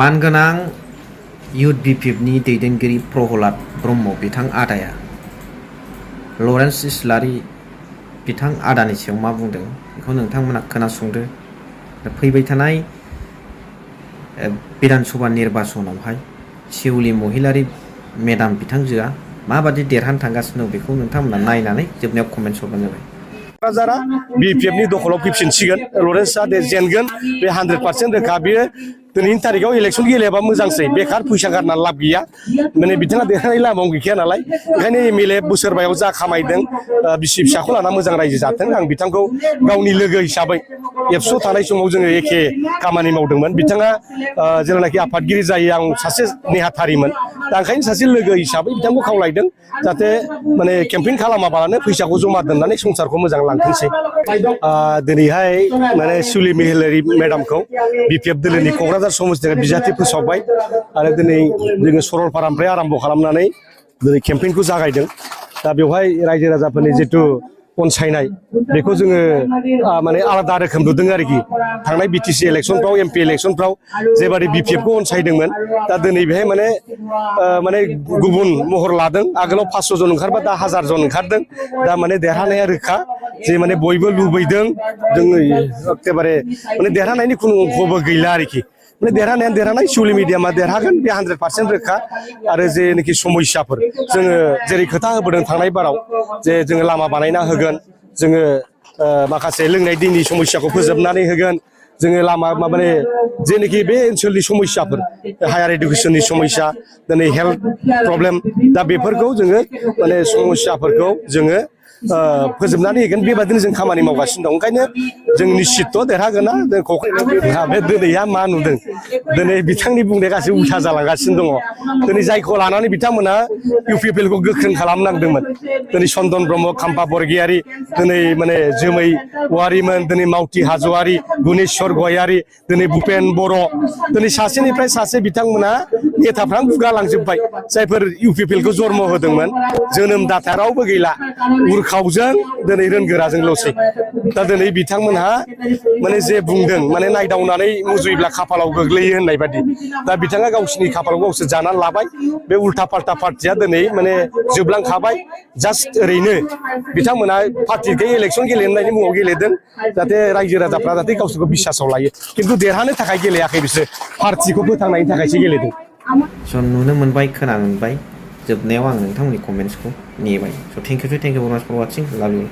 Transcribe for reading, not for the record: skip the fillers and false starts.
मानगोनां इउथ बिपिएफनि दैदेनगिरि प्रहलाद ब्रह्म बिथां आदाया लरेन्स इस्लारि बिथां आदानि सायाव मा बुंदों बेखौ नोंथांमोना खोनासंदो। फैबाय थानाय विधान सभा निर्बाचनावहाय सेउलि महिलारि मेडाम बिथांजोआ माबादि देरहानो थांगासिनो दं बेखौ नोंथांमोना नायनानै जोबनायाव कमेन्ट हरबानो जाबाय। क'क्राझारा बिपिएफनि दखलाव फैफिनसिगोन लरेन्सआ जेनगोन बे 100% रोखा। बेयो दिनैनि तारिखाव इलेक्सन गेलेयाबा मोजांसै, बेकार फैसा गारना लाब गैया। माने बिथाङा देरहानाय लामायाव गैखाया नालाय, ओंखायनो एमएलए बोसोरबायाव जा खामायदों बिसि फिसाखौ लाना मोजां रायजो जाथों। आं बिथांखौ गावनि लोगो हिसाबै एबसु थानाय समाव जोङो एखे खामानि मावदोंमोन। बिथाङा जेब्लानाखि आफादगिरि जायो आं सासे नेहाथारिमोन, दा ओंखायनो सासे लोगो हिसाबै बिथांखौ खावलायदों जाहाथे माने केम्पेइन खालामाबालानो फैसाखौ जमा दोननानै संसारखौ मोजां लांथोंसै। दिनैहाय माने सेउलि महिलारि मेडामखौ बिपिएफ दोलोनि क'क्राझार समस्तिनिफ्राय बिजाथि फोसावबाय आरो दिनै जोङो सरलपारानिफ्राय आराम्भ खालामनानै दिनै केम्पेइनखौ जागायदों। दा बेवहाय रायजो राजाफोरनि जिथु अनसायनाय बेखौ जोङो माने आलादा रोखोम नुदों आरोखि। थांनाय बिटिसि इलेक्सनफ्राव एमपि इलेक्सनफ्राव जेबादि बिपिएफखौ अनसायदोंमोन, दा दिनै बेहाय माने गुबुन महर लादों। आगोलाव 500 जन ओंखारबा दा 1000 जन ओंखारदों। दा माने देरहानाया रोखा, जे माने बयबो लुबैदों जोङो एखेबारे माने देरहानायनि खुनु अंखबो गैला आरोखि। माने देरहानायानो देरहानाय, सेउलि मिडियामा देरहागोन बे 100% रोखा। आरो जेनाखि समस्याफोर जोङो जेरै खोथा होबोदों थांनाय बाराव, जे जोङो लामा बानायना होगोन, जोङो माखासे लोंनाय दैनि समस्याखौ फोजोबनानै होगोन, जोङो लामा माने जेनाखि बे ओनसोलनि समस्याफोर हायार इडुकेसननि समस्या, दिनै हेल्थ प्रब्लेम, दा बेफोरखौ जोङो माने समस्याफोरखौ जोङो फोजोबनानै होगोन। बेबादिनो जों खामानि मावगासिनो दं। ओंखायनो जों निश्चित देरहागोना। बे दिनैया मा नुदों, दिनै बिथांनि बुंनाया गासैबो उल्था जालांगासिनो दङ। दिनै जायखौ लानानै बिथांमोना इउपिपिएलखौ गोख्रों खालामनांदोंमोन, दिनै चन्दन ब्रह्म, खाम्फा बरगयारि, दिनै माने जोमै औवारिमोन, दिनै मावथि हाज'वारि, गुनेस्वर गयारि, दिनै भुपेन बर', दिनै सासेनिफ्राय सासे बिथांमोना नेताफ्रानो गुगालांजोब्बाय। जायफोर इउपिपिएलखौ जन्म होदोंमोन, जोनोम दाथा रावबो गैला, उरखावजों दिनै रोंगोराजोंल'सै। दा दिनै बिथांमोनहा माने जे बुंदों, माने नायदावनानै मुजुयोब्ला खाफालाव गोग्लैयो होननाय बादि, दा बिथाङा गावसिनि खाफालाव गावसोर जानानै लाबाय। बे उल्था पाल्टा पार्टिया दिनै माने जोबलांखाबाय। जास्ट ओरैनो बिथांमोना पार्टिखौ इलेक्सन गेलेनायनि मुङाव गेलेदों, जाहाथे रायजो राजाफ्रा जाहाथे गावसोरखौ बिसासाव लायो, खिन्थु देरहानो थाखाय गेलेयाखै, बिसोर पार्टिखौ फोथांनायनि थाखायसो गेलेदों। स' नुनो मोनबाय, खोनानो मोनबाय। जोबनायाव आं नोंथांमोननि कमेन्ट्सखौ नेबाय। स' थेंक इउ भेरि माच फर वाचिं। लाभ इउ।